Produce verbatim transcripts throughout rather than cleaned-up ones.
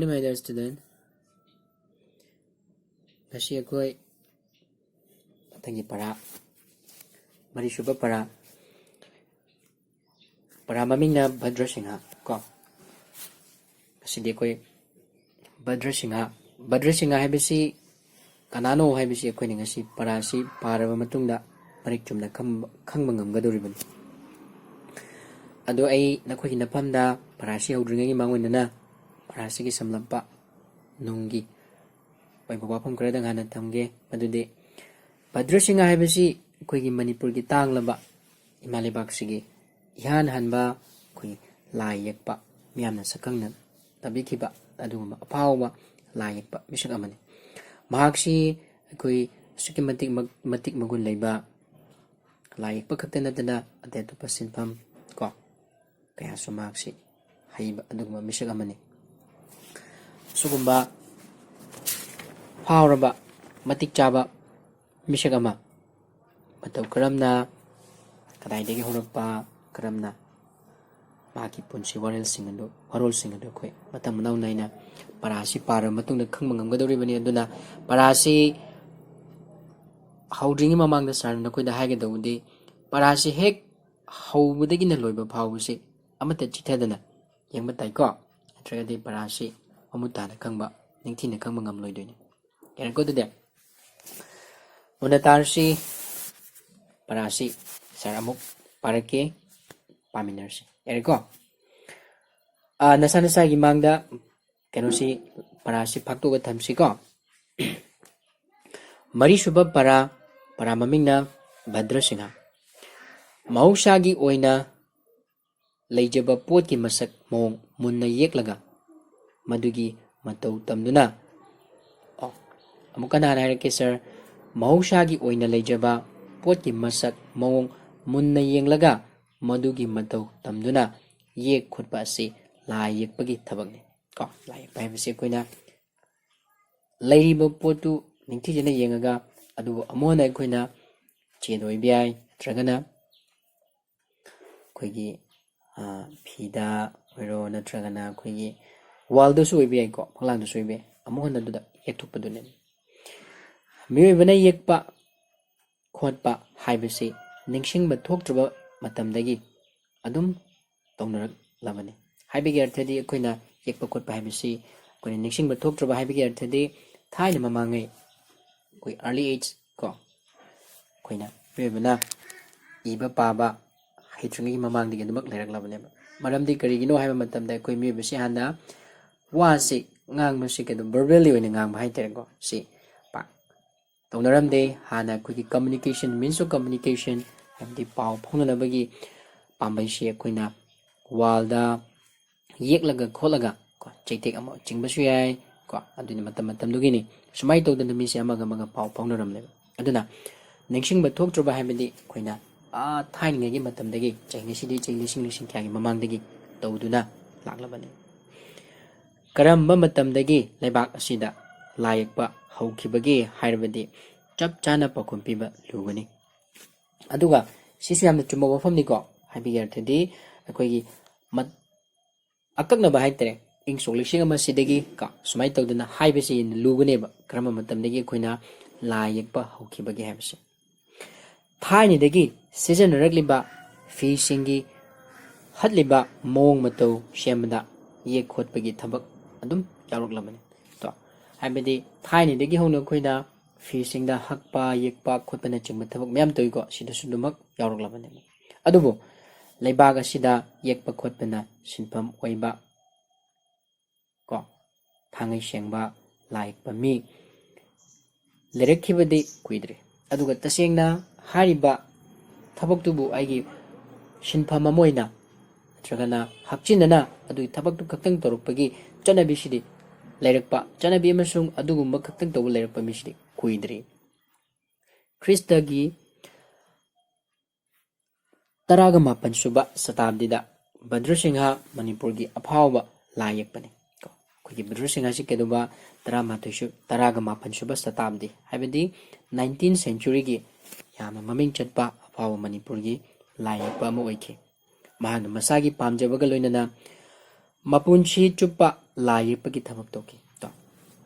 My dear student, ꯉꯁꯤ ꯑꯩꯈꯣꯏ ꯃꯊꯪꯒꯤ ꯄꯔꯥ, ꯃꯔꯤꯁꯨꯕ ꯄꯔꯥ, ꯄꯔꯥ ꯃꯃꯤꯡꯅ ꯚꯗ꯭ꯔ ꯁꯤꯡꯍ ꯀꯣ꯫ ꯉꯁꯤꯗꯤ ꯑꯩꯈꯣꯏ ꯚꯗ꯭ꯔ ꯁꯤꯡꯍ, ꯚꯗ꯭ꯔ ꯁꯤꯡꯍ ꯍꯥꯏꯕꯁꯤ ꯀꯅꯥꯅꯣ ꯍꯥꯏꯕꯁꯤ ꯑꯩꯈꯣꯏꯅ ꯉꯁꯤ ꯄꯔꯥꯁꯤ ꯄꯥꯔꯕ ꯃꯇꯨꯡꯗ ꯃꯔꯤꯛ ꯆꯨꯝꯅ ꯈꯪꯕ, ꯈꯪꯕ ꯉꯝꯒꯗꯧꯔꯤꯕꯅꯤ꯫ ꯑꯗꯣ ꯑꯩ ꯅꯈꯣꯏꯒꯤ ꯅꯐꯝꯗ ꯄꯔꯥꯁꯤ ꯍꯧꯗ꯭ꯔꯤꯉꯩꯒꯤ ꯃꯥꯡꯑꯣꯏꯅꯅ ꯄꯔꯥꯁꯤꯒꯤ ꯁꯝꯂꯞꯄ ꯅꯨꯡꯒꯤ ꯑꯣꯏꯕ ꯋꯥꯐꯝ ꯈꯔꯗꯪ ꯍꯥꯟꯅ ꯊꯝꯒꯦ꯫ ꯃꯗꯨꯗꯤ ꯚꯗ꯭ꯔ ꯁꯤꯡꯍ ꯍꯥꯏꯕꯁꯤ ꯑꯩꯈꯣꯏꯒꯤ ꯃꯅꯤꯄꯨꯔꯒꯤ ꯇꯥꯡꯂꯕ ꯏꯃꯥ ꯂꯩꯕꯥꯛꯁꯤꯒꯤ ꯏꯍꯥꯟ ꯍꯥꯟꯕ ꯑꯩꯈꯣꯏꯒꯤ ꯂꯥꯏ ꯌꯦꯛꯄ, ꯃꯤꯌꯥꯝꯅ ꯁꯛꯈꯪꯅ ꯇꯥꯕꯤꯈꯤꯕ ꯑꯗꯨꯒꯨꯝꯕ ꯑꯐꯥꯎꯕ ꯂꯥꯏ ꯌꯦꯛꯄ ꯃꯤꯁꯛ ꯑꯃꯅꯤ꯫ ꯃꯍꯥꯛꯁꯤ ꯑꯩꯈꯣꯏ ꯑꯁꯨꯛꯀꯤ ꯃꯇꯤꯛ ꯃ-, ꯃꯇꯤꯛ ꯃꯒꯨꯟ ꯂꯩꯕ ꯂꯥꯏ ꯌꯦꯛꯄ ꯈꯛꯇ ꯅꯠꯇꯅ ꯑꯇꯩ ꯑꯇꯣꯞꯄ ꯁꯤꯟꯐꯝ ꯀꯣ ꯀꯌꯥꯁꯨ ꯃꯍꯥꯛꯁꯤ ꯍꯩꯕ ꯑꯗꯨꯒꯨꯝꯕ ꯃꯤꯁꯛ ꯑꯃꯅꯤ꯫ ꯑꯁꯤꯒꯨꯝꯕ ꯐꯥꯎꯔꯕ, ꯃꯇꯤꯛ ꯆꯥꯕ ꯃꯤꯁꯛ ꯑꯃ ꯃꯇꯧ ꯀꯔꯝꯅ, ꯀꯗꯥꯏꯗꯒꯤ ꯍꯧꯔꯛꯄ, ꯀꯔꯝꯅ ꯃꯍꯥꯛꯀꯤ ꯄꯨꯟꯁꯤ ꯋꯥꯔꯦꯜꯁꯤꯡ ꯑꯗꯨ, ꯋꯥꯔꯣꯜꯁꯤꯡ ꯑꯗꯨ ꯑꯩꯈꯣꯏ ꯃꯇꯝ ꯃꯅꯥꯎ ꯅꯥꯏꯅ ꯄꯔꯥꯁꯤ ꯄꯥꯔꯕ ꯃꯇꯨꯡꯗ ꯈꯪꯕ ꯉꯝꯒꯗꯧꯔꯤꯕꯅꯤ꯫ ꯑꯗꯨꯅ ꯄꯔꯥꯁꯤ ꯍꯧꯗ꯭ꯔꯤꯉꯩ ꯃꯃꯥꯡꯗ ꯁꯥꯔꯅ ꯅꯈꯣꯏꯗ ꯍꯥꯏꯒꯗꯧꯕꯗꯤ, ꯄꯔꯥꯁꯤ ꯍꯦꯛ ꯍꯧꯕꯗꯒꯤꯅ ꯂꯣꯏꯕ ꯐꯥꯎꯕꯁꯤ ꯑꯃꯠꯇ ꯆꯤꯊꯗꯅ ꯌꯦꯡꯕ ꯇꯥꯏꯀꯣ, ꯅꯠꯇ꯭ꯔꯒꯗꯤ ꯄꯔꯥꯁꯤ ꯃꯃꯨꯠ ꯇꯥꯅ ꯈꯪꯕ, ꯅꯤꯡꯊꯤꯅ ꯈꯪꯕ ꯉꯝꯂꯣꯏꯗꯣꯏꯅꯤ꯫ ꯌꯥꯔꯦꯀꯣ? ꯑꯗꯨꯗꯤ ꯃꯨꯟꯅ ꯇꯥꯔꯁꯤ꯫ ꯄꯔꯥꯁꯤ ꯁꯥꯔ ꯑꯃꯨꯛ ꯄꯥꯔꯛꯀꯦ, ꯄꯥꯃꯤꯟꯅꯔꯁꯤ꯫ ꯌꯥꯔꯦꯀꯣ? ꯑꯥ, ꯅꯁꯥ ꯅꯁꯥꯒꯤ ꯃꯥꯡꯗ ꯀꯩꯅꯣꯁꯤ, ꯄꯔꯥꯁꯤ ꯐꯥꯛꯇꯣꯛꯑꯒ ꯊꯝꯁꯤꯀꯣ꯫ ꯃꯔꯤꯁꯨꯕ ꯄꯔꯥ, ꯄꯔꯥ ꯃꯃꯤꯡꯅ ꯚꯗ꯭ꯔ ꯁꯤꯡꯍ꯫ ꯃꯍꯧꯁꯥꯒꯤ ꯑꯣꯏꯅ ꯂꯩꯖꯕ ꯄꯣꯠꯀꯤ ꯃꯁꯛ ꯃꯑꯣꯡ ꯃꯨꯟꯅ ꯌꯦꯛꯂꯒ ꯃꯗꯨꯒꯤ ꯃꯇꯧ ꯇꯝꯗꯨꯅ, ꯑꯣ, ꯑꯃꯨꯛ ꯍꯟꯅ ꯍꯥꯏꯔꯛꯀꯦ ꯁꯥꯔ, ꯃꯍꯧꯁꯥꯒꯤ ꯑꯣꯏꯅ ꯂꯩꯖꯕ ꯄꯣꯠꯀꯤ ꯃꯁꯛ ꯃꯑꯣꯡ ꯃꯨꯟꯅ ꯌꯦꯡꯂꯒ ꯃꯗꯨꯒꯤ ꯃꯇꯧ ꯇꯝꯗꯨꯅ ꯌꯦꯛ ꯈꯣꯠꯄ ꯑꯁꯤ ꯂꯥꯏ ꯌꯦꯛꯄꯒꯤ ꯊꯕꯛꯅꯤ꯫ ꯀꯣ, ꯂꯥꯏ ꯌꯦꯛꯄ ꯍꯥꯏꯕꯁꯤ ꯑꯩꯈꯣꯏꯅ ꯂꯩꯔꯤꯕ ꯄꯣꯠꯇꯨ ꯅꯤꯡꯊꯤꯖꯅ ꯌꯦꯡꯉꯒ ꯑꯗꯨꯕꯨ ꯑꯃꯨꯛ ꯍꯟꯅ ꯑꯩꯈꯣꯏꯅ ꯆꯦꯗ ꯑꯣꯏꯕ ꯌꯥꯏ, ꯅꯠꯇ꯭ꯔꯒꯅ ꯑꯩꯈꯣꯏꯒꯤ, ꯑ, ꯐꯤꯗ ꯑꯣꯏꯔꯣ, ꯅꯠꯇ꯭ꯔꯒꯅ ꯑꯩꯈꯣꯏꯒꯤ ꯋꯥꯜꯗꯁꯨ ꯑꯣꯏꯕ ꯌꯥꯏꯀꯣ, ꯐꯛꯂꯥꯡꯗꯁꯨ ꯑꯣꯏꯕ ꯌꯥꯏ, ꯑꯃꯨꯛ ꯍꯟꯅ ꯑꯗꯨꯗ ꯌꯦꯛꯊꯣꯛꯄꯗꯨꯅꯦ꯫ ꯃꯤꯑꯣꯏꯕꯅ ꯌꯦꯛꯄ ꯈꯣꯠꯄ ꯍꯥꯏꯕꯁꯤ ꯅꯤꯡꯁꯤꯡꯕ ꯊꯣꯛꯇ꯭ꯔꯕ ꯃꯇꯝꯗꯒꯤ ꯑꯗꯨꯝ ꯇꯧꯅꯔꯛꯂꯕꯅꯤ꯫ ꯍꯥꯏꯕꯒꯤ ꯑꯔꯊꯗꯤ ꯑꯩꯈꯣꯏꯅ ꯌꯦꯛꯄ ꯈꯣꯠꯄ ꯍꯥꯏꯕꯁꯤ ꯑꯩꯈꯣꯏꯅ ꯅꯤꯡꯁꯤꯡꯕ ꯊꯣꯛꯇ꯭ꯔꯕ ꯍꯥꯏꯕꯒꯤ ꯑꯔꯊꯗꯤ ꯊꯥꯏꯅ ꯃꯃꯥꯡꯉꯩ ꯑꯩꯈꯣꯏ early age ꯀꯣ, ꯑꯩꯈꯣꯏꯅ ꯃꯤꯑꯣꯏꯕꯅ ꯏꯕ ꯄꯥꯕ ꯍꯩꯇ꯭ꯔꯤꯉꯩꯒꯤ ꯃꯃꯥꯡꯗꯒꯤ ꯑꯗꯨꯃꯛ ꯂꯩꯔꯛꯂꯕꯅꯦꯕ꯫ ꯃꯔꯝꯗꯤ ꯀꯔꯤꯒꯤꯅꯣ ꯍꯥꯏꯕ ꯃꯇꯝꯗ ꯑꯩꯈꯣꯏ ꯃꯤꯑꯣꯏꯕꯁꯤ ꯍꯥꯟꯅ ꯋꯥꯁꯤ ꯉꯥꯡꯕꯁꯤ ꯀꯩꯅꯣ verbally ꯑꯣꯏꯅ ꯉꯥꯡꯕ ꯍꯥꯏꯇꯥꯔꯦꯀꯣ, ꯁꯤ ꯄꯥꯛ ꯇꯧꯅꯔꯝꯗꯦ꯫ ꯍꯥꯟꯅ ꯑꯩꯈꯣꯏꯒꯤ communication, means of communication, ꯍꯥꯏꯕꯗꯤ ꯄꯥꯎ ꯐꯥꯎꯅꯅꯕꯒꯤ ꯄꯥꯝꯕꯩꯁꯤ ꯑꯩꯈꯣꯏꯅ ꯋꯥꯜꯗ ꯌꯦꯛꯂꯒ ꯈꯣꯠꯂꯒ ꯀꯣ, ꯆꯩꯇꯦꯛ ꯑꯃ ꯆꯤꯡꯕꯁꯨ ꯌꯥꯏ ꯀꯣ, ꯑꯗꯨꯅ ꯃꯇꯝ ꯃꯇꯝꯗꯨꯒꯤꯅꯤ꯫ ꯁꯨꯃꯥꯏꯅ ꯇꯧꯗꯅ ꯃꯤꯁꯦ ꯑꯃꯒ ꯑꯃꯒ ꯄꯥꯎ ꯐꯥꯎꯅꯔꯝꯂꯦꯕ꯫ ꯑꯗꯨꯅ ꯅꯤꯡꯁꯤꯡꯕ ꯊꯣꯛꯇ꯭ꯔꯕ ꯍꯥꯏꯕꯗꯤ ꯑꯩꯈꯣꯏꯅ ꯑꯥ ꯊꯥꯏꯅꯉꯩꯒꯤ ꯃꯇꯝꯗꯒꯤ, ꯆꯍꯤ ꯉꯁꯤꯗꯤ ꯆꯍꯤ ꯂꯤꯁꯤꯡ ꯂꯤꯁꯤꯡ ꯀꯌꯥꯒꯤ ꯃꯃꯥꯡꯗꯒꯤ ꯇꯧꯗꯨꯅ ꯂꯥꯛꯂꯕꯅꯤ꯫ ꯀꯔꯝꯕ ꯃꯇꯝꯗꯒꯤ ꯂꯩꯕꯥꯛ ꯑꯁꯤꯗ ꯂꯥꯏ ꯌꯦꯛꯄ ꯍꯧꯈꯤꯕꯒꯦ ꯍꯥꯏꯔꯕꯗꯤ ꯆꯞ ꯆꯥꯅ ꯄꯥꯎꯈꯨꯝ ꯄꯤꯕ ꯂꯨꯒꯅꯤ꯫ ꯑꯗꯨꯒ ꯁꯤꯁꯨ ꯌꯥꯝꯅ ꯆꯨꯝꯕ ꯋꯥꯐꯝꯅꯤꯀꯣ꯫ ꯍꯥꯏꯕꯒꯤ ꯑꯔꯊꯗꯤ ꯑꯩꯈꯣꯏꯒꯤ ꯃꯠ-, ꯑꯀꯛꯅꯕ ꯍꯥꯏꯇꯥꯔꯦ, ꯏꯪ ꯁꯣꯛ ꯂꯤꯁꯤꯡ ꯑꯃ ꯁꯤꯗꯒꯤ ꯀ-, ꯁꯨꯃꯥꯏꯅ ꯇꯧꯗꯅ ꯍꯥꯏꯕꯁꯤ ꯍꯦꯟꯅ ꯂꯨꯒꯅꯦꯕ, ꯀꯔꯝꯕ ꯃꯇꯝꯗꯒꯤ ꯑꯩꯈꯣꯏꯅ ꯂꯥꯏ ꯌꯦꯛꯄ ꯍꯧꯈꯤꯕꯒꯦ ꯍꯥꯏꯕꯁꯦ꯫ ꯊꯥꯏꯅꯗꯒꯤ ꯁꯤꯖꯤꯟꯅꯔꯛꯂꯤꯕ ꯐꯤꯁꯤꯡꯒꯤ ꯍꯠꯂꯤꯕ ꯃꯑꯣꯡ ꯃꯇꯧ ꯁꯦꯝꯕꯗ ꯌꯦꯛ ꯈꯣꯠꯄꯒꯤ ꯊꯕꯛ ꯑꯗꯨꯝ ꯌꯥꯎꯔꯛꯂꯕꯅꯤ꯫ ꯀꯣ, ꯍꯥꯏꯕꯗꯤ ꯊꯥꯏꯅꯗꯒꯤ ꯍꯧꯅ ꯑꯩꯈꯣꯏꯅ ꯐꯤꯁꯤꯡꯗ ꯍꯛꯄ, ꯌꯦꯛꯄ ꯈꯣꯠꯄꯅꯆꯤꯡꯕ ꯊꯕꯛ ꯃꯌꯥꯝ ꯇꯧꯏꯀꯣ, ꯁꯤꯗꯁꯨ ꯑꯗꯨꯃꯛ ꯌꯥꯎꯔꯛꯂꯕꯅꯦꯕ꯫ ꯑꯗꯨꯕꯨ ꯂꯩꯕꯥꯛ ꯑꯁꯤꯗ ꯌꯦꯛꯄ ꯈꯣꯠꯄꯅ ꯁꯤꯟꯐꯝ ꯑꯣꯏꯕ ꯀꯣ, ꯊꯥꯡꯉꯩ ꯁꯦꯡꯕ ꯂꯥꯏ ꯌꯦꯛꯄ ꯃꯤ ꯂꯩꯔꯛꯈꯤꯕꯗꯤ ꯀꯨꯏꯗ꯭ꯔꯤ꯫ ꯑꯗꯨꯒ ꯇꯁꯦꯡꯅ ꯍꯥꯏꯔꯤꯕ ꯊꯕꯛꯇꯨꯕꯨ ꯑꯩꯒꯤ ꯁꯤꯟꯐꯝ ꯑꯃ ꯑꯣꯏꯅ ꯅꯠꯇ꯭ꯔꯒꯅ ꯍꯛꯆꯤꯟꯅꯅ ꯑꯗꯨꯒꯤ ꯊꯕꯛꯇꯨ ꯈꯛꯇꯪ ꯇꯧꯔꯛꯄꯒꯤ ꯆꯠꯅꯕꯤꯁꯤꯗꯤ ꯂꯩꯔꯛꯄ, ꯆꯠꯅꯕꯤ ꯑꯃꯁꯨꯡ ꯑꯗꯨꯒꯨꯝꯕ ꯈꯛꯇꯪ ꯇꯧꯕ ꯂꯩꯔꯛꯄ ꯃꯤꯁꯤꯗꯤ ꯀꯨꯏꯗ꯭ꯔꯤ꯫ ꯈ꯭ꯔꯤꯁꯇꯒꯤ ꯇꯔꯥꯒ ꯃꯥꯄꯟ ꯁꯨꯕ ꯁꯇꯥꯕꯗꯤꯗ ꯚꯗ꯭ꯔꯁꯤꯡꯍ ꯃꯅꯤꯄꯨꯔꯒꯤ ꯑꯐꯥꯎꯕ ꯂꯥꯏ ꯌꯦꯛꯄꯅꯤ꯫ ꯀꯣ, ꯑꯩꯈꯣꯏꯒꯤ ꯚꯗ꯭ꯔꯁꯤꯡꯍꯁꯤ ꯀꯩꯗꯧꯕ, ꯇꯔꯥꯃꯥꯊꯣꯏ ꯁꯨ-, ꯇꯔꯥꯒ ꯃꯥꯄꯟ ꯁꯨꯕ ꯁꯇꯥꯕꯗꯤ, ꯍꯥꯏꯕꯗꯤ nineteenth century ꯒꯤ ꯌꯥꯝꯅ ꯃꯃꯤꯡ ꯆꯠꯄ ꯑꯐꯥꯎꯕ ꯃꯅꯤꯄꯨꯔꯒꯤ ꯂꯥꯏ ꯌꯦꯛꯄ ꯑꯃ ꯑꯣꯏꯈꯤ꯫ ꯃꯍꯥꯛꯅ ꯃꯁꯥꯒꯤ ꯄꯥꯝꯖꯕꯒ ꯂꯣꯏꯅꯅ ꯃꯄꯨꯟꯁꯤ ꯆꯨꯞꯄ ꯂꯥꯏ ꯌꯦꯛꯄꯒꯤ ꯊꯕꯛ ꯇꯧꯈꯤ꯫ ꯇꯣ꯫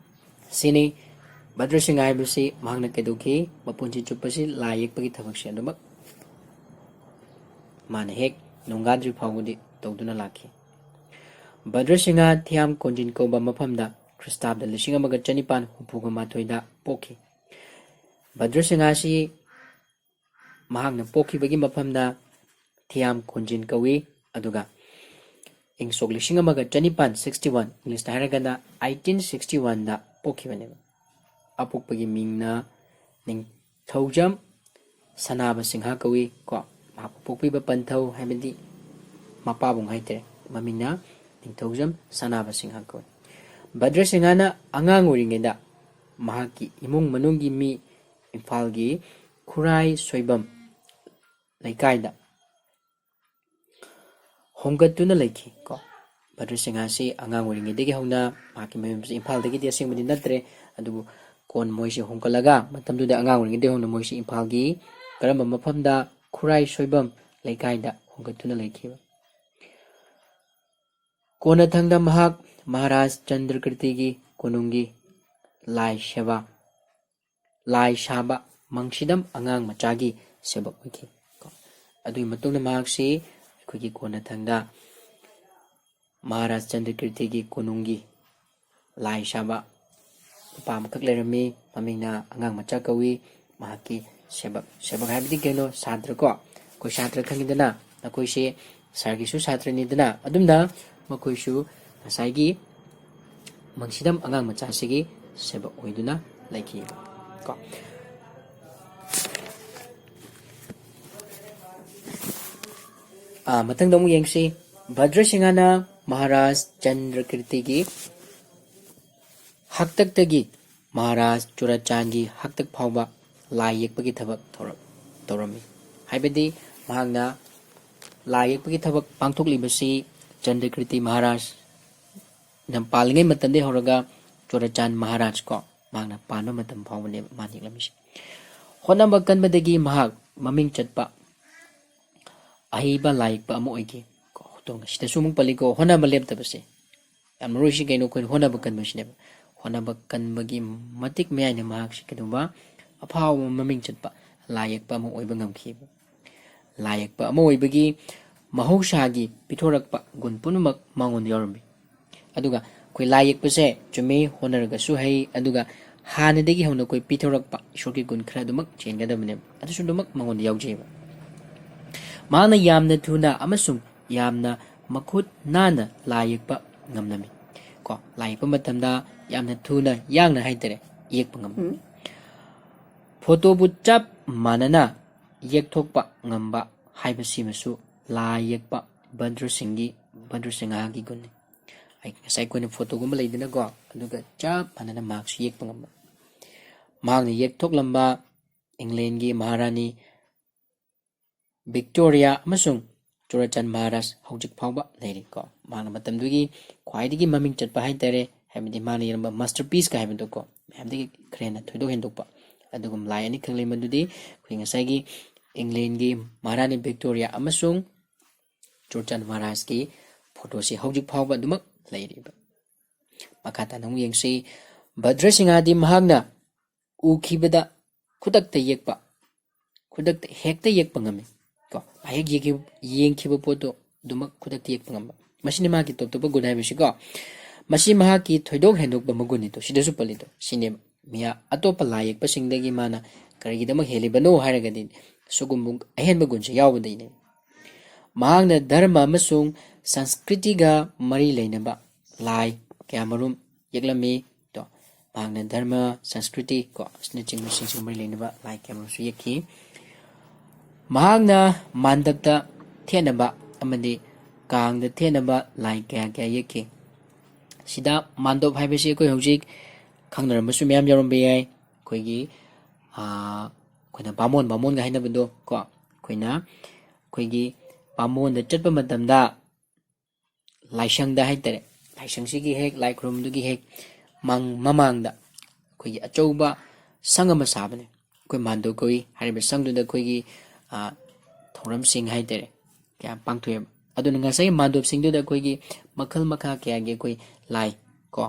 ꯁꯤꯅꯤ ꯚꯗ꯭ꯔꯁꯤꯡꯍ ꯍꯥꯏꯕꯁꯤ ꯃꯍꯥꯛꯅ ꯀꯩꯗꯧꯈꯤ? ꯃꯄꯨꯟꯁꯤ ꯆꯨꯞꯄꯁꯤ ꯂꯥꯏ ꯌꯦꯛꯄꯒꯤ ꯊꯕꯛꯁꯦ ꯑꯗꯨꯃꯛ ꯃꯥꯅ ꯍꯦꯛ ꯅꯣꯡꯒꯥꯗ꯭ꯔꯤ ꯐꯥꯎꯕꯗꯤ ꯇꯧꯗꯨꯅ ꯂꯥꯛꯈꯤ꯫ ꯚꯗ꯭ꯔꯁꯤꯡꯍ ꯊꯤꯌꯥꯝ ꯀꯣꯟꯖꯤꯟ ꯀꯧꯕ ꯃꯐꯝꯗ ꯈ꯭ꯔꯤꯁꯇꯥꯕꯗ ꯂꯤꯁꯤꯡ ꯑꯃꯒ ꯆꯅꯤꯄꯥꯟ ꯍꯨꯝꯐꯨꯒ ꯃꯥꯊꯣꯏꯗ ꯄꯣꯛꯈꯤ꯫ ꯚꯗ꯭ꯔꯁꯤꯡꯍ ꯑꯁꯤ ꯃꯍꯥꯛꯅ ꯄꯣꯛꯈꯤꯕꯒꯤ ꯃꯐꯝꯗ ꯊꯤꯌꯥꯝ ꯀꯣꯟꯖꯤꯟ ꯀꯧꯏ꯫ ꯑꯗꯨꯒ ꯏꯪ ꯁꯣꯛ ꯂꯤꯁꯤꯡ ꯑꯃꯒ ꯆꯅꯤꯄꯥꯟ sixty one, ꯏꯪꯂꯤꯁꯇ ꯍꯥꯏꯔꯒꯅ eighteen sixty one ꯗ ꯄꯣꯛꯈꯤꯕꯅꯦꯕ꯫ ꯑꯄꯣꯛꯄꯒꯤ ꯃꯤꯡꯅ ꯅꯤꯡꯊꯧꯖꯝ ꯁꯅꯥꯕ ꯁꯤꯡꯍ ꯀꯧꯏ ꯀꯣ꯫ ꯃꯍꯥꯛꯄꯨ ꯄꯣꯛꯄꯤꯕ ꯄꯟꯊꯧ ꯍꯥꯏꯕꯗꯤ ꯃꯄꯥꯕꯨꯡ ꯍꯥꯏꯇꯥꯔꯦ, ꯃꯃꯤꯡꯅ ꯅꯤꯡꯊꯧꯖꯝ ꯁꯅꯥꯕ ꯁꯤꯡꯍ ꯀꯧꯏ꯫ ꯚꯗ꯭ꯔ ꯁꯤꯡꯍꯅ ꯑꯉꯥꯡ ꯑꯣꯏꯔꯤꯉꯩꯗ ꯃꯍꯥꯛꯀꯤ ꯏꯃꯨꯡ ꯃꯅꯨꯡꯒꯤ ꯃꯤ ꯏꯝꯐꯥꯜꯒꯤ ꯈꯨꯔꯥꯏ ꯁꯣꯏꯕꯝ ꯂꯩꯀꯥꯏꯗ ꯍꯣꯡꯒꯠꯇꯨꯅ ꯂꯩꯈꯤ ꯀꯣ꯫ ꯚꯗ꯭ꯔ ꯁꯤꯡꯍ ꯑꯁꯤ ꯑꯉꯥꯡ ꯑꯣꯏꯔꯤꯉꯩꯗꯒꯤ ꯍꯧꯅ ꯃꯍꯥꯛꯀꯤ ꯃꯌꯨꯝꯁꯤ ꯏꯝꯐꯥꯜꯗꯒꯤꯗꯤ ꯑꯁꯦꯡꯕꯗꯤ ꯅꯠꯇ꯭ꯔꯦ, ꯑꯗꯨꯕꯨ ꯀꯣꯟ ꯃꯣꯏꯁꯤ ꯍꯣꯡꯒꯠꯂꯒ ꯃꯇꯝꯗꯨꯗ ꯑꯉꯥꯡ ꯑꯣꯏꯔꯤꯉꯩꯗꯒꯤ ꯍꯧꯅ ꯃꯣꯏꯁꯤ ꯏꯝꯐꯥꯜꯒꯤ ꯀꯔꯝꯕ ꯃꯐꯝꯗ? ꯈꯨꯔꯥꯏ ꯁꯣꯏꯕꯝ ꯂꯩꯀꯥꯏꯗ ꯍꯣꯡꯒꯠꯇꯨꯅ ꯂꯩꯈꯤꯕ꯫ ꯀꯣꯟꯅꯊꯪꯗ ꯃꯍꯥꯛ ꯃꯍꯥꯔꯥꯖ ꯆꯟꯗ꯭ꯔꯀꯤꯔꯇꯤꯒꯤ ꯀꯣꯅꯨꯡꯒꯤ ꯂꯥꯏ ꯁꯦꯕꯥ, ꯂꯥꯏ ꯁꯥꯕ ꯃꯪꯁꯤꯗꯝ ꯑꯉꯥꯡ ꯃꯆꯥꯒꯤ ꯁꯦꯕꯣꯛ ꯑꯣꯏꯈꯤ꯫ ꯑꯗꯨꯒꯤ ꯃꯇꯨꯡꯗ ꯃꯍꯥꯛꯁꯤ ꯑꯩꯈꯣꯏꯒꯤ ꯀꯣꯟꯅꯊꯪꯗ ꯃꯍꯥꯔꯥꯖ ꯆꯟꯗ꯭ꯔꯀꯤꯔꯇꯤꯒꯤ ꯀꯣꯅꯨꯡꯒꯤ ꯂꯥꯏ ꯁꯥꯕ ꯅꯨꯄꯥ ꯑꯃꯈꯛ ꯂꯩꯔꯝꯃꯤ꯫ ꯃꯃꯤꯡꯅ ꯑꯉꯥꯡ ꯃꯆꯥ ꯀꯧꯏ꯫ ꯃꯍꯥꯛꯀꯤ ꯁꯦꯕꯛ, ꯁꯦꯕꯛ ꯍꯥꯏꯕꯗꯤ ꯀꯩꯅꯣ? ꯁꯥꯇ꯭ꯔ ꯀꯣ꯫ ꯑꯩꯈꯣꯏ ꯁꯥꯇ꯭ꯔ ꯈꯪꯉꯤꯗꯅ, ꯅꯈꯣꯏꯁꯦ ꯁꯥꯔꯒꯤꯁꯨ ꯁꯥꯇ꯭ꯔꯅꯤꯗꯅ, ꯑꯗꯨꯝꯅ ꯃꯈꯣꯏꯁꯨ ꯉꯁꯥꯏꯒꯤ ꯃꯪꯁꯤꯗꯝ ꯑꯉꯥꯡ ꯃꯆꯥꯁꯤꯒꯤ ꯁꯦꯕꯛ ꯑꯣꯏꯗꯨꯅ ꯂꯩꯈꯤꯕ ꯀꯣ꯫ ꯑꯥ, ꯃꯊꯪꯗ ꯑꯃꯨꯛ ꯌꯦꯡꯁꯤ꯫ ꯚꯗ꯭ꯔꯁꯤꯡꯍꯅ ꯃꯍꯥꯔꯥꯖ ꯆꯟꯗ꯭ꯔꯀꯤꯔꯇꯤꯒꯤ ꯍꯥꯛꯇꯛꯇꯒꯤ ꯃꯍꯥꯔꯥꯖ ꯆꯨꯔꯥꯆꯥꯟꯒꯤ ꯍꯥꯛꯇꯛ ꯐꯥꯎꯕ ꯂꯥꯏ ꯌꯦꯛꯄꯒꯤ ꯊꯕꯛ ꯊꯧꯔꯝ-, ꯇꯧꯔꯝꯃꯤ꯫ ꯍꯥꯏꯕꯗꯤ ꯃꯍꯥꯛꯅ ꯂꯥꯏ ꯌꯦꯛꯄꯒꯤ ꯊꯕꯛ ꯄꯥꯡꯊꯣꯛꯂꯤꯕꯁꯤ ꯆꯟꯗ꯭ꯔꯀꯤꯔꯇꯤ ꯃꯍꯥꯔꯥꯖꯅ ꯄꯥꯜꯂꯤꯉꯩ ꯃꯇꯝꯗꯒꯤ ꯍꯧꯔꯒ ꯆꯨꯔꯥꯆꯥꯟ ꯃꯍꯥꯔꯥꯖ ꯀꯣ, ꯃꯍꯥꯛꯅ ꯄꯥꯟꯕ ꯃꯇꯝ ꯐꯥꯎꯕꯅꯦꯕ ꯃꯥꯅ ꯌꯦꯛꯂꯝꯃꯤꯁꯦ꯫ ꯍꯣꯠꯅꯕ ꯀꯟꯕꯗꯒꯤ ꯃꯍꯥꯛ ꯃꯃꯤꯡ ꯆꯠꯄ ꯑꯍꯩꯕ ꯂꯥꯏ ꯌꯦꯛꯄ ꯑꯃ ꯑꯣꯏꯈꯤ꯫ ꯀꯣ, ꯁꯤꯗꯁꯨ ꯑꯃꯨꯛ ꯄꯜꯂꯤꯀꯣ, ꯍꯣꯠꯅꯕ ꯂꯦꯞꯇꯕꯁꯦ꯫ ꯌꯥꯝ ꯃꯔꯨ ꯑꯣꯏꯁꯤ ꯀꯩꯅꯣ? ꯑꯩꯈꯣꯏꯅ ꯍꯣꯠꯅꯕ ꯀꯟꯕꯁꯤꯅꯦꯕ꯫ ꯍꯣꯠꯅꯕ ꯀꯟꯕꯒꯤ ꯃꯇꯤꯛ ꯃꯌꯥꯏꯅ ꯃꯍꯥꯛꯁꯤ ꯀꯩꯗꯧꯕ? ꯑꯐꯥꯎꯕ ꯃꯃꯤꯡ ꯆꯠꯄ ꯂꯥꯏ ꯌꯦꯛꯄ ꯑꯃ ꯑꯣꯏꯕ ꯉꯝꯈꯤꯕ꯫ ꯂꯥꯏ ꯌꯦꯛꯄ ꯑꯃ ꯑꯣꯏꯕꯒꯤ ꯃꯍꯧꯁꯥꯒꯤ ꯄꯤꯊꯣꯔꯛꯄ ꯒꯨꯟ ꯄꯨꯝꯅꯃꯛ ꯃꯉꯣꯟꯗ ꯌꯥꯎꯔꯝꯃꯤ꯫ ꯑꯗꯨꯒ ꯑꯩꯈꯣꯏ ꯂꯥꯏ ꯌꯦꯛꯄꯁꯦ ꯆꯨꯝꯃꯤ, ꯍꯣꯠꯅꯔꯒꯁꯨ ꯍꯩ, ꯑꯗꯨꯒ ꯍꯥꯟꯅꯗꯒꯤ ꯍꯧꯅ ꯑꯩꯈꯣꯏ ꯄꯤꯊꯣꯔꯛꯄ ꯏꯁꯣꯔꯒꯤ ꯒꯨꯟ ꯈꯔ ꯑꯗꯨꯃꯛ ꯆꯦꯟꯒꯗꯕꯅꯦꯕ꯫ ꯑꯗꯨꯁꯨ ꯑꯗꯨꯃꯛ ꯃꯉꯣꯟꯗ ꯌꯥꯎꯖꯩꯕ꯫ ꯃꯍꯥꯛꯅ ꯌꯥꯝꯅ ꯊꯨꯅ ꯑꯃꯁꯨꯡ ꯌꯥꯝꯅ ꯃꯈꯨꯠ ꯅꯥꯟꯅ ꯂꯥꯏ ꯌꯦꯛꯄ ꯉꯝꯂꯝꯃꯤ꯫ ꯀꯣ, ꯂꯥꯏ ꯌꯦꯛꯄ ꯃꯇꯝꯗ ꯌꯥꯝꯅ ꯊꯨꯅ ꯌꯥꯡꯅ ꯍꯥꯏꯇꯥꯔꯦ, ꯌꯦꯛꯄ ꯉꯝꯃꯤ꯫ ꯎꯝ꯫ ꯐꯣꯇꯣꯕꯨ ꯆꯞ ꯃꯥꯟꯅꯅ ꯌꯦꯛꯊꯣꯛꯄ ꯉꯝꯕ ꯍꯥꯏꯕꯁꯤꯃꯁꯨ ꯂꯥꯏ ꯌꯦꯛꯄ ꯚꯗ꯭ꯔ ꯁꯤꯡꯒꯤ, ꯚꯗ꯭ꯔ ꯁꯤꯡꯍꯒꯤ ꯒꯨꯟꯅꯤ꯫ ꯑꯩ ꯉꯁꯥꯏ ꯑꯩꯈꯣꯏꯅ ꯐꯣꯇꯣꯒꯨꯝꯕ ꯂꯩꯗꯅꯀꯣ, ꯑꯗꯨꯒ ꯆꯞ ꯃꯥꯟꯅꯅ ꯃꯍꯥꯛꯁꯨ ꯌꯦꯛꯄ ꯉꯝꯕ꯫ ꯃꯍꯥꯛꯅ ꯌꯦꯛꯊꯣꯛꯂꯝꯕ ꯏꯪꯂꯦꯟꯒꯤ ꯃꯍꯥꯔꯥꯅꯤ ꯚꯤꯛꯇꯣꯔꯤꯌꯥ ꯑꯃꯁꯨꯡ ꯆꯨꯔꯆꯥꯟ ꯃꯍꯥꯔꯥꯖ ꯍꯧꯖꯤꯛ ꯐꯥꯎꯕ ꯂꯩꯔꯤꯀꯣ꯫ ꯃꯍꯥꯛꯅ ꯃꯇꯝꯗꯨꯒꯤ ꯈ꯭ꯋꯥꯏꯗꯒꯤ ꯃꯃꯤꯡ ꯆꯠꯄ ꯍꯥꯏꯇꯥꯔꯦ, ꯍꯥꯏꯕꯗꯤ ꯃꯥꯅ ꯌꯦꯛꯂꯝꯕ ꯃꯥꯁꯇꯔꯄꯤꯁꯀ ꯍꯥꯏꯕꯗꯣꯀꯣ, ꯃꯌꯥꯝꯗꯒꯤ ꯈꯔ ꯍꯦꯟꯅ ꯊꯣꯏꯗꯣꯛ ꯍꯦꯟꯗꯣꯛꯄ ꯑꯗꯨꯒꯨꯝꯕ ꯂꯥꯏ ꯑꯅꯤꯈꯛ ꯂꯩ꯫ ꯃꯗꯨꯗꯤ ꯑꯩꯈꯣꯏ ꯉꯁꯥꯏꯒꯤ ꯏꯪꯂꯦꯟꯒꯤ ꯃꯍꯥꯔꯥꯅꯤ ꯚꯤꯛꯇꯣꯔꯤꯌꯥ ꯑꯃꯁꯨꯡ ꯆꯨꯔꯆꯥꯟ ꯃꯍꯥꯔꯥꯖꯀꯤ ꯐꯣꯇꯣꯁꯤ ꯍꯧꯖꯤꯛ ꯐꯥꯎꯕ ꯑꯗꯨꯃꯛ ꯂꯩꯔꯤꯕ꯫ ꯃꯈꯥ ꯇꯥꯅ ꯑꯃꯨꯛ ꯌꯦꯡꯁꯤ꯫ ꯚꯗ꯭ꯔ ꯁꯤꯡꯍꯗꯤ ꯃꯍꯥꯛꯅ ꯎꯈꯤꯕꯗ ꯈꯨꯗꯛꯇ ꯌꯦꯛꯄ, ꯈꯨꯗꯛꯇ ꯍꯦꯛꯇ ꯌꯦꯛꯄ ꯉꯝꯃꯤ꯫ ꯀꯣ, ꯃꯍꯦꯛ ꯌꯦꯛꯈꯤꯕ, ꯌꯦꯡꯈꯤꯕ ꯄꯣꯠꯇꯣ ꯑꯗꯨꯃꯛ ꯈꯨꯗꯛꯇ ꯌꯦꯛꯄ ꯉꯝꯕ꯫ ꯃꯁꯤꯅꯤ ꯃꯍꯥꯛꯀꯤ ꯇꯣꯞ ꯇꯣꯞꯄ ꯒꯨꯟ ꯍꯥꯏꯕꯁꯤꯀꯣ꯫ ꯃꯁꯤ ꯃꯍꯥꯛꯀꯤ ꯊꯣꯏꯗꯣꯛ ꯍꯦꯟꯗꯣꯛꯄ ꯃꯒꯨꯟꯅꯤꯗꯣ, ꯁꯤꯗꯁꯨ ꯄꯜꯂꯤꯗꯣ, ꯁꯤꯅꯦꯕ꯫ ꯃꯤꯌꯥ-, ꯑꯇꯣꯞꯄ ꯂꯥꯏ ꯌꯦꯛꯄꯁꯤꯡꯗꯒꯤ ꯃꯥꯅ ꯀꯔꯤꯒꯤꯗꯃꯛ ꯍꯦꯜꯂꯤꯕꯅꯣ ꯍꯥꯏꯔꯒꯗꯤ, ꯁꯤꯒꯨꯝꯕ ꯑꯍꯦꯟꯕ ꯒꯨꯟꯁꯦ ꯌꯥꯎꯕꯗꯒꯤꯅꯦꯕ꯫ ꯃꯍꯥꯛꯅ ꯙꯔꯃ ꯑꯃꯁꯨꯡ ꯁꯪꯁꯀ꯭ꯔꯤꯇꯤꯒ ꯃꯔꯤ ꯂꯩꯅꯕ ꯂꯥꯏ ꯀꯌꯥꯃꯔꯨꯝ ꯌꯦꯛꯂꯝꯃꯤ꯫ ꯇꯣ, ꯃꯍꯥꯛꯅ ꯙꯔꯃ, ꯁꯪꯁꯀ꯭ꯔꯤꯇꯤ ꯀꯣ, ꯑꯁꯤꯅꯆꯤꯡꯕꯁꯤꯡꯁꯤꯒ ꯃꯔꯤ ꯂꯩꯅꯕ ꯂꯥꯏ ꯀꯌꯥꯃꯔꯨꯝꯁꯨ ꯌꯦꯛꯈꯤ꯫ ꯃꯍꯥꯛꯅ ꯃꯥꯟꯗꯞꯇ ꯊꯦꯠꯅꯕ ꯑꯃꯗꯤ ꯀꯥꯡꯗ ꯊꯦꯠꯅꯕ ꯂꯥꯏ ꯀꯌꯥ ꯀꯌꯥ ꯌꯦꯛꯈꯤ꯫ ꯁꯤꯗ ꯃꯥꯟꯗꯞ ꯍꯥꯏꯕꯁꯤ ꯑꯩꯈꯣꯏ ꯍꯧꯖꯤꯛ ꯈꯪꯅꯔꯝꯕꯁꯨ ꯃꯌꯥꯝ ꯌꯥꯎꯔꯝꯕ ꯌꯥꯏ꯫ ꯑꯩꯈꯣꯏꯒꯤ, ꯑꯥ, ꯑꯩꯈꯣꯏꯅ ꯕꯥꯃꯣꯟ, ꯕꯥꯃꯣꯟꯒ ꯍꯥꯏꯅꯕꯗꯣ ꯀꯣ, ꯑꯩꯈꯣꯏꯅ, ꯑꯩꯈꯣꯏꯒꯤ ꯕꯥꯃꯣꯟꯗ ꯆꯠꯄ ꯃꯇꯝꯗ ꯂꯥꯏꯁꯪꯗ ꯍꯥꯏꯇꯥꯔꯦ, ꯂꯥꯏꯁꯪꯁꯤꯒꯤ ꯍꯦꯛ ꯂꯥꯏ ꯈꯨꯔꯨꯝꯕꯗꯨꯒꯤ ꯍꯦꯛ ꯃꯥꯡ-, ꯃꯃꯥꯡꯗ ꯑꯩꯈꯣꯏꯒꯤ ꯑꯆꯧꯕ ꯁꯪ ꯑꯃ ꯁꯥꯕꯅꯦ꯫ ꯑꯩꯈꯣꯏ ꯃꯥꯟꯗꯣꯞ ꯀꯧꯏ꯫ ꯍꯥꯏꯔꯤꯕ ꯁꯪꯗꯨꯗ ꯑꯩꯈꯣꯏꯒꯤ, ꯑꯥ, ꯊꯧꯔꯝꯁꯤꯡ ꯍꯥꯏꯇꯥꯔꯦ, ꯀꯌꯥ ꯄꯥꯡꯊꯣꯛꯑꯦꯕ꯫ ꯑꯗꯨꯅ ꯉꯁꯥꯏꯒꯤ ꯃꯥꯟꯗꯣꯞꯁꯤꯡꯗꯨꯗ ꯑꯩꯈꯣꯏꯒꯤ ꯃꯈꯜ ꯃꯈꯥ ꯀꯌꯥꯒꯤ ꯑꯩꯈꯣꯏ ꯂꯥꯏ ꯀꯣ,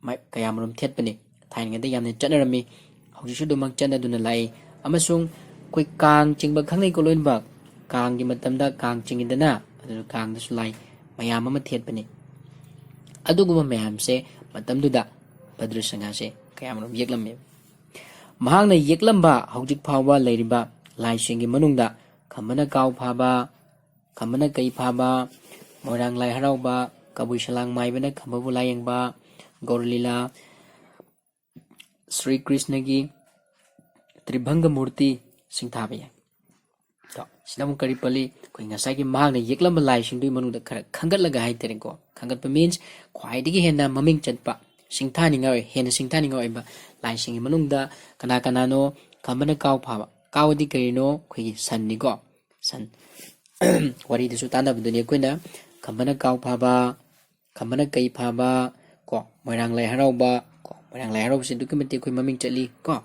ꯃ-, ꯀꯌꯥꯃꯔꯨꯝ ꯊꯦꯠꯄꯅꯤ꯫ ꯊꯥꯏꯅꯉꯩꯗ ꯌꯥꯝꯅ ꯆꯠꯅꯔꯝꯃꯤ, ꯍꯧꯖꯤꯛꯁꯨ ꯑꯗꯨꯃꯛ ꯆꯠꯅꯗꯨꯅ ꯂꯥꯛꯏ꯫ ꯑꯃꯁꯨꯡ ꯑꯩꯈꯣꯏ ꯀꯥꯡ ꯆꯤꯡꯕ ꯈꯪꯅꯩꯀꯣ ꯂꯣꯏꯅꯃꯛ꯫ ꯀꯥꯡꯒꯤ ꯃꯇꯝꯗ ꯀꯥꯡ ꯆꯤꯡꯉꯤꯗꯅ, ꯑꯗꯨꯅ ꯀꯥꯡꯗꯁꯨ ꯂꯥꯏ ꯃꯌꯥꯝ ꯑꯃ ꯊꯦꯠꯄꯅꯤ꯫ ꯑꯗꯨꯒꯨꯝꯕ ꯃꯌꯥꯝꯁꯦ ꯃꯇꯝꯗꯨꯗ ꯚꯗ꯭ꯔꯁꯤꯡꯍꯥꯁꯦ ꯀꯌꯥꯃꯔꯨꯝ ꯌꯦꯛꯂꯝꯃꯦꯕ꯫ ꯃꯍꯥꯛꯅ ꯌꯦꯛꯂꯝꯕ ꯍꯧꯖꯤꯛ ꯐꯥꯎꯕ ꯂꯩꯔꯤꯕ ꯂꯥꯏꯁꯤꯡꯒꯤ ꯃꯅꯨꯡꯗ ꯈꯝꯕꯅ ꯀꯥꯎ ꯐꯥꯕ, ꯈꯝꯕꯅ ꯀꯩ ꯐꯥꯕ, ꯃꯣꯏꯔꯥꯡ ꯂꯥꯏ ꯍꯔꯥꯎꯕ, ꯀꯕꯨꯏ ꯁꯂꯥꯡ ꯃꯥꯏꯕꯅ ꯈꯝꯕꯕꯨ ꯂꯥꯏꯌꯦꯡꯕ, ꯒꯧꯔ ꯂꯤꯂꯥ, ꯁ꯭ꯔꯤ ꯀ꯭ꯔꯤꯁꯅꯒꯤ ꯇ꯭ꯔꯤꯚꯪꯒ ꯃꯨꯔꯇꯤ ꯁꯤꯡꯊꯥꯕ ꯌꯥꯏ꯫ ꯀꯣ, ꯁꯤꯗ ꯑꯃꯨꯛ ꯀꯔꯤ ꯄꯜꯂꯤ? ꯑꯩꯈꯣꯏ ꯉꯁꯥꯏꯒꯤ ꯃꯍꯥꯛꯅ ꯌꯦꯛꯂꯝꯕ ꯂꯥꯏꯁꯤꯡꯗꯨꯒꯤ ꯃꯅꯨꯡꯗ ꯈꯔ ꯈꯟꯒꯠꯂꯒ ꯍꯥꯏꯇꯥꯔꯦꯀꯣ, ꯈꯟꯒꯠꯄ means ꯈ꯭ꯋꯥꯏꯗꯒꯤ ꯍꯦꯟꯅ ꯃꯃꯤꯡ ꯆꯠꯄ, ꯁꯤꯡꯊꯥꯅꯤꯡꯉꯥꯏ ꯑꯣꯏ-, ꯍꯦꯟꯅ ꯁꯤꯡꯊꯥꯅꯤꯡꯉꯥꯏ ꯑꯣꯏꯕ ꯂꯥꯏꯁꯤꯡꯒꯤ ꯃꯅꯨꯡꯗ ꯀꯅꯥ ꯀꯅꯥꯅꯣ? ꯈꯝꯕꯅ ꯀꯥꯎ ꯐꯥꯕ꯫ ꯀꯥꯎꯗꯤ ꯀꯔꯤꯅꯣ? ꯑꯩꯈꯣꯏꯒꯤ ꯁꯟꯅꯤꯀꯣ, ꯁꯟ꯫ ꯋꯥꯔꯤꯗꯨꯁꯨ ꯇꯥꯟꯅꯕꯗꯨꯅꯤ ꯑꯩꯈꯣꯏꯅ꯫ ꯈꯝꯕꯅ ꯀꯥꯎ ꯐꯥꯕ, ꯈꯝꯕꯅ ꯀꯩ ꯐꯥꯕ, ꯀꯣ, ꯃꯣꯏꯔꯥꯡ ꯂꯥꯏ ꯍꯔꯥꯎꯕ, ꯀꯣ, ꯃꯣꯏꯔꯥꯡ ꯂꯥꯏ ꯍꯔꯥꯎꯕꯁꯤ ꯑꯗꯨꯛꯀꯤ ꯃꯇꯤꯛ ꯑꯩꯈꯣꯏ ꯃꯃꯤꯡ ꯆꯠꯂꯤ ꯀꯣ꯫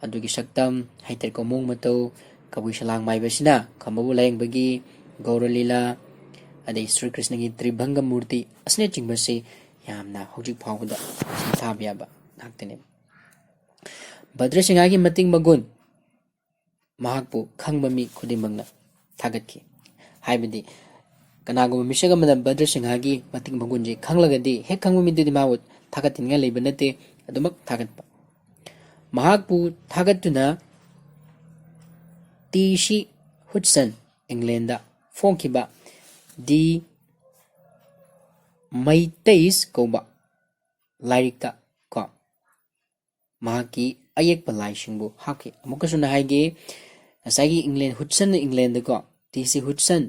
ꯑꯗꯨꯒꯤ ꯁꯛꯇꯝ ꯍꯥꯏꯇꯥꯔꯦꯀꯣ, ꯃꯑꯣꯡ ꯃꯇꯧ, ꯀꯕꯨꯏ ꯁꯂꯥꯡ ꯃꯥꯏꯕꯁꯤꯅ ꯈꯝꯕꯕꯨ ꯂꯥꯏꯌꯦꯡꯕꯒꯤ ꯒꯧꯔ ꯂꯤꯂꯥ, ꯑꯗꯩ ꯁ꯭ꯔꯤ ꯀ꯭ꯔꯤꯁꯅꯒꯤ ꯇ꯭ꯔꯤꯚꯪꯒ ꯃꯨꯔꯇꯤ ꯑꯁꯤꯅꯆꯤꯡꯕꯁꯤ ꯌꯥꯝꯅ ꯍꯧꯖꯤꯛ ꯐꯥꯎꯕꯗ ꯁꯤꯡꯊꯥꯕ ꯌꯥꯕ ꯉꯥꯛꯇꯅꯦꯕ꯫ ꯚꯗ꯭ꯔꯁꯤꯡꯍꯥꯒꯤ ꯃꯇꯤꯛ ꯃꯒꯨꯟ ꯃꯍꯥꯛꯄꯨ ꯈꯪꯕ ꯃꯤ ꯈꯨꯗꯤꯡꯃꯛꯅ ꯊꯥꯒꯠꯈꯤ꯫ ꯍꯥꯏꯕꯗꯤ ꯀꯅꯥꯒꯨꯝꯕ ꯃꯤꯁꯛ ꯑꯃꯅ ꯚꯗ꯭ꯔꯁꯤꯡꯍꯥꯒꯤ ꯃꯇꯤꯛ ꯃꯒꯨꯟꯁꯤ ꯈꯪꯂꯒꯗꯤ ꯍꯦꯛ ꯈꯪꯕ ꯃꯤꯗꯨꯗꯤ ꯃꯥꯕꯨ ꯊꯥꯒꯠꯇꯅꯤꯡꯉꯥꯏ ꯂꯩꯕ ꯅꯠꯇꯦ꯫ ꯑꯗꯨꯃꯛ ꯊꯥꯒꯠꯄ꯫ ꯃꯍꯥꯛꯄꯨ ꯊꯥꯒꯠꯇꯨꯅ ꯇꯤ ꯁꯤ ꯍꯨꯠꯁꯟ, ꯏꯪꯂꯦꯟꯗ ꯐꯣꯡꯈꯤꯕ ꯗꯤ ꯃꯩꯇꯩꯁ ꯀꯧꯕ ꯂꯥꯏꯔꯤꯛꯇ ꯀꯣ, ꯃꯍꯥꯛꯀꯤ ꯑꯌꯦꯛꯄ ꯂꯥꯏꯁꯤꯡꯕꯨ ꯍꯥꯞꯈꯤ꯫ ꯑꯃꯨꯛꯀꯁꯨ ꯑꯩꯅ ꯍꯥꯏꯒꯦ, ꯉꯁꯥꯏꯒꯤ ꯏꯪꯂꯦꯟ, ꯍꯨꯠꯁꯟ ꯏꯪꯂꯦꯟꯗꯀꯣ, ꯇꯤ ꯁꯤ ꯍꯨꯠꯁꯟ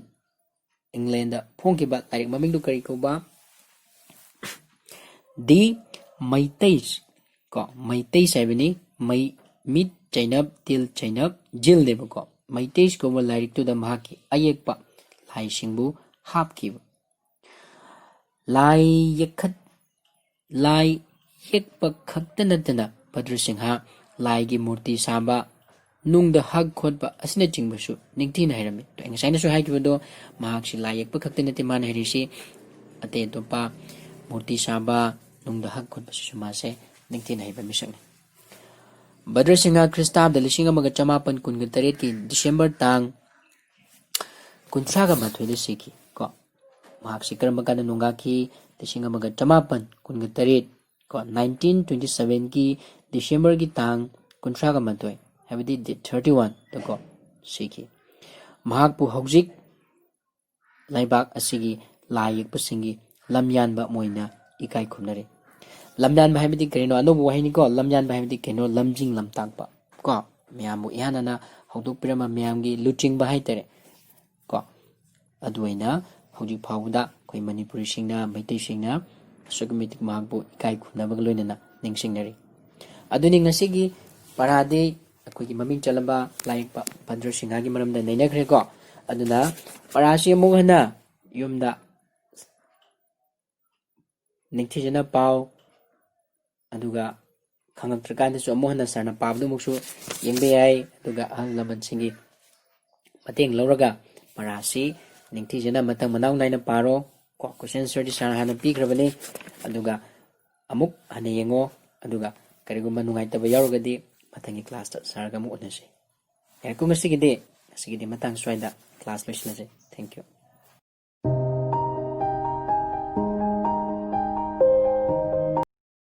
ꯏꯪꯂꯦꯟꯗ ꯐꯣꯡꯈꯤꯕ ꯂꯥꯏꯔꯤꯛ ꯃꯃꯤꯡꯗꯨ ꯀꯔꯤ ꯀꯧꯕ? ꯗꯤ ꯃꯩꯇꯩꯁ ꯀꯣ, ꯃꯩꯇꯩꯁ ꯍꯥꯏꯕꯅꯤ, ꯃꯩ, ꯃꯤꯠ ꯆꯩꯅꯞ, ꯇꯤꯜ ꯆꯩꯅꯞ, ꯖꯤꯜꯅꯦꯕꯀꯣ꯫ ꯃꯩꯇꯩꯁ ꯀꯧꯕ ꯂꯥꯏꯔꯤꯛꯇꯨꯗ ꯃꯍꯥꯛꯀꯤ ꯑꯌꯦꯛꯄ ꯂꯥꯏꯁꯤꯡꯕꯨ ꯍꯥꯞꯈꯤꯕ꯫ ꯂꯥꯏ ꯌꯦꯛꯈꯠ-, ꯂꯥꯏ ꯌꯦꯛꯄ ꯈꯛꯇ ꯅꯠꯇꯅ ꯚꯗ꯭ꯔꯁꯤꯡꯍ ꯂꯥꯏꯒꯤ ꯃꯨꯔꯇꯤ ꯁꯥꯕ, ꯅꯨꯡꯗ ꯍꯛ ꯈꯣꯠꯄ ꯑꯁꯤꯅꯆꯤꯡꯕꯁꯨ ꯅꯤꯡꯊꯤꯅ ꯍꯩꯔꯝꯃꯤ꯫ ꯑꯗꯣ ꯑꯩ ꯉꯁꯥꯏꯅꯁꯨ ꯍꯥꯏꯈꯤꯕꯗꯣ, ꯃꯍꯥꯛꯁꯤ ꯂꯥꯏ ꯌꯦꯛꯄ ꯈꯛꯇ ꯅꯠꯇꯦ ꯃꯥꯅ ꯍꯩꯔꯤꯁꯤ, ꯑꯇꯩ ꯑꯇꯣꯞꯄ ꯃꯨꯔꯇꯤ ꯁꯥꯕ, ꯅꯨꯡꯗ ꯍꯛ ꯈꯣꯠꯄꯁꯤꯁꯨ ꯃꯥꯁꯦ ꯅꯤꯡꯊꯤꯅ ꯍꯩꯕ ꯃꯤꯁꯛꯅꯤ꯫ ꯚꯗ꯭ꯔ ꯁꯤꯡꯍ ꯈ꯭ꯔꯤꯁꯇꯥꯕꯗ ꯂꯤꯁꯤꯡ ꯑꯃꯒ ꯆꯃꯥꯄꯟ ꯀꯨꯟꯒ ꯇꯔꯦꯠꯀꯤ ꯗꯤꯁꯦꯝꯕꯔ ꯇꯥꯡ ꯀꯨꯟꯊ꯭ꯔꯥꯒ ꯃꯥꯊꯣꯏꯗ ꯁꯤꯈꯤ ꯀꯣ꯫ ꯃꯍꯥꯛꯁꯤ ꯀꯔꯝꯕ ꯀꯥꯟꯗ ꯅꯣꯡꯒꯥꯈꯤ? ꯂꯤꯁꯤꯡ ꯑꯃꯒ ꯆꯃꯥꯄꯟ ꯀꯨꯟꯒ ꯇꯔꯦꯠ ꯀꯣ, ꯅꯥꯏꯟꯇꯤꯟ ꯇ꯭ꯋꯦꯟꯇꯤ ꯁꯚꯦꯟꯒꯤ ꯗꯤꯁꯦꯝꯕꯔꯒꯤ ꯇꯥꯡ ꯀꯨꯟꯊ꯭ꯔꯥꯒ ꯃꯥꯊꯣꯏ, ꯍꯥꯏꯕꯗꯤ date thirty one ꯗꯀꯣ ꯁꯤꯈꯤ꯫ ꯃꯍꯥꯛꯄꯨ ꯍꯧꯖꯤꯛ ꯂꯩꯕꯥꯛ ꯑꯁꯤꯒꯤ ꯂꯥꯏ ꯌꯦꯛꯄꯁꯤꯡꯒꯤ ꯂꯝꯌꯥꯟꯕ ꯑꯃ ꯑꯣꯏꯅ ꯏꯀꯥꯏ ꯈꯨꯝꯅꯔꯤ꯫ ꯂꯝꯌꯥꯟꯕ ꯍꯥꯏꯕꯗꯤ ꯀꯔꯤꯅꯣ? ꯑꯅꯧꯕ ꯋꯥꯍꯩꯅꯤꯀꯣ꯫ ꯂꯝꯌꯥꯟꯕ ꯍꯥꯏꯕꯗꯤ ꯀꯩꯅꯣ? ꯂꯝꯖꯤꯡ ꯂꯝꯇꯥꯛꯄ ꯀꯣ, ꯃꯌꯥꯝꯕꯨ ꯏꯍꯥꯟ ꯍꯥꯟꯅ ꯍꯧꯗꯣꯛꯄꯤꯔꯝꯕ, ꯃꯌꯥꯝꯒꯤ ꯂꯨꯆꯤꯡꯕ ꯍꯥꯏꯇꯥꯔꯦ ꯀꯣ꯫ ꯑꯗꯨ ꯑꯣꯏꯅ ꯍꯧꯖꯤꯛ ꯐꯥꯎꯕꯗ ꯑꯩꯈꯣꯏ ꯃꯅꯤꯄꯨꯔꯤꯁꯤꯡꯅ, ꯃꯩꯇꯩꯁꯤꯡꯅ ꯑꯁꯨꯛꯀꯤ ꯃꯇꯤꯛ ꯃꯍꯥꯛꯄꯨ ꯏꯀꯥꯏ ꯈꯨꯝꯅꯕꯒ ꯂꯣꯏꯅꯅ ꯅꯤꯡꯁꯤꯡꯅꯔꯤ꯫ ꯑꯗꯨꯅꯤ ꯉꯁꯤꯒꯤ ꯄꯔꯥꯗꯤ ꯑꯩꯈꯣꯏꯒꯤ ꯃꯃꯤꯡ ꯆꯠꯂꯕ ꯂꯥꯏ ꯌꯦꯛꯄ ꯚꯗ꯭ꯔ ꯁꯤꯡꯍꯒꯤ ꯃꯔꯝꯗ ꯅꯩꯅꯈ꯭ꯔꯦꯀꯣ꯫ ꯑꯗꯨꯅ ꯄꯔꯥꯁꯤ ꯑꯃꯨꯛ ꯍꯟꯅ ꯌꯨꯝꯗ ꯅꯤꯡꯊꯤꯖꯅ ꯄꯥꯎ, ꯑꯗꯨꯒ ꯈꯪꯉꯛꯇ꯭ꯔꯀꯥꯟꯗꯁꯨ ꯑꯃꯨꯛ ꯍꯟꯅ ꯁꯥꯔꯅ ꯄꯥꯕꯗꯨꯃꯛꯁꯨ ꯌꯦꯡꯕ ꯌꯥꯏ꯫ ꯑꯗꯨꯒ ꯑꯍꯜ ꯂꯃꯟꯁꯤꯡꯒꯤ ꯃꯇꯦꯡ ꯂꯧꯔꯒ ꯄꯔꯥꯁꯤ ꯅꯤꯡꯊꯤꯖꯅ ꯃꯊꯪ ꯃꯅꯥꯎ ꯅꯥꯏꯅ ꯄꯥꯔꯣ ꯀꯣ꯫ Question answer ꯗꯤ ꯁꯥꯔꯅ ꯍꯥꯟꯅ ꯄꯤꯈ꯭ꯔꯕꯅꯤ, ꯑꯗꯨꯒ ꯑꯃꯨꯛ ꯍꯟꯅ ꯌꯦꯡꯉꯣ꯫ ꯑꯗꯨꯒ ꯀꯔꯤꯒꯨꯝꯕ ꯅꯨꯡꯉꯥꯏꯇꯕ ꯌꯥꯎꯔꯒꯗꯤ ꯃꯊꯪꯒꯤ class ꯇ ꯁꯥꯔꯒ ꯑꯃꯨꯛ ꯎꯅꯁꯤ꯫ ꯌꯥꯔꯦꯀꯣ ꯉꯁꯤꯒꯤꯗꯤ? ꯉꯁꯤꯒꯤꯗꯤ ꯃꯇꯥꯡ ꯁ꯭ꯋꯥꯏꯗ class ꯂꯣꯏꯁꯤꯜꯂꯁꯤ꯫ Thank you꯫